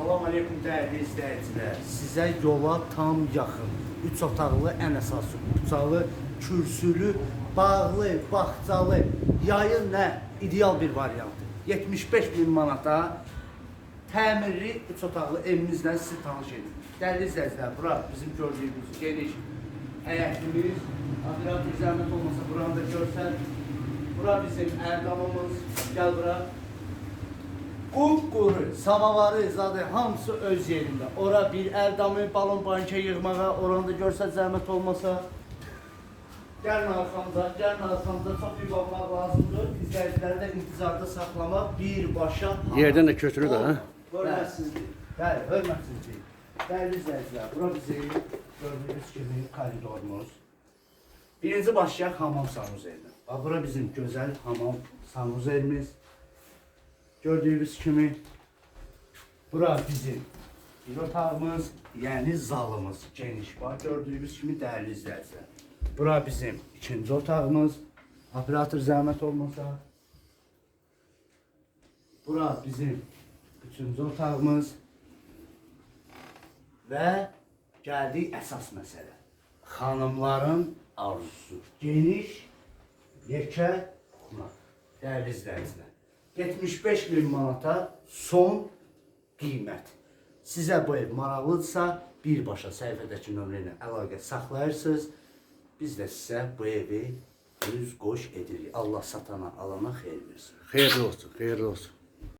Salam aleykum dəyərli izləyicilər. Sizə yola tam yaxın, 3 otaqlı, ən əsası bucalı, kürsülü, bağlı, bağçalı, yayın nə ideal bir variantı. 75 min manata təmirli 3 otaqlı evimizlə sizi tanış edim. Dəyərli izləyicilər, bura bizim gördüyümüz geniş həyətimiz. Operator zəhmət olmasa buranı da görsən. Bura bizim ərdamımız. Gəl bura. Qupquru, samavarı, zadı hamısı öz yerində. Ora bir ərdamı, balon banka yığmağa, oranı da görsə zəhmət olmasa. Gəlin arxamıza, gəlin arxamıza çox iyi baxmaq lazımdır. İzləyiciləri də intizarda saxlamaq birbaşa. Yerdən də köçürür də, hə? Hörmətsizlik. Bəli, hörmətsizlik. Dəyərli izləyicilər, bura bizim gördüyünüz kimi koridorumuz. Birinci başlayaq hamam sanuzelinə. Bax, bura bizim gözəl hamam sanuzelimiz. Gördüyünüz kimi bura bizim bir otağımız, yəni zalımız geniş. Bax, gördüyünüz kimi dəyərli izləyicilər. Bura bizim ikinci otağımız. Operator zəhmət olmasa. Bura bizim üçüncü otağımız. Və gəldik əsas məsələ. Xanımların arzusu. Geniş, yekə qonaq. Dəyərli izləyicilər. 75 min manata son qiymət. Sizə bu ev maraqlıdırsa, birbaşa səhifədəki nömrə ilə əlaqə saxlayırsınız. Biz də sizə bu evi üz qoş edirik. Allah satana, alana xeyir versin. Xeyirli olsun, xeyirli olsun.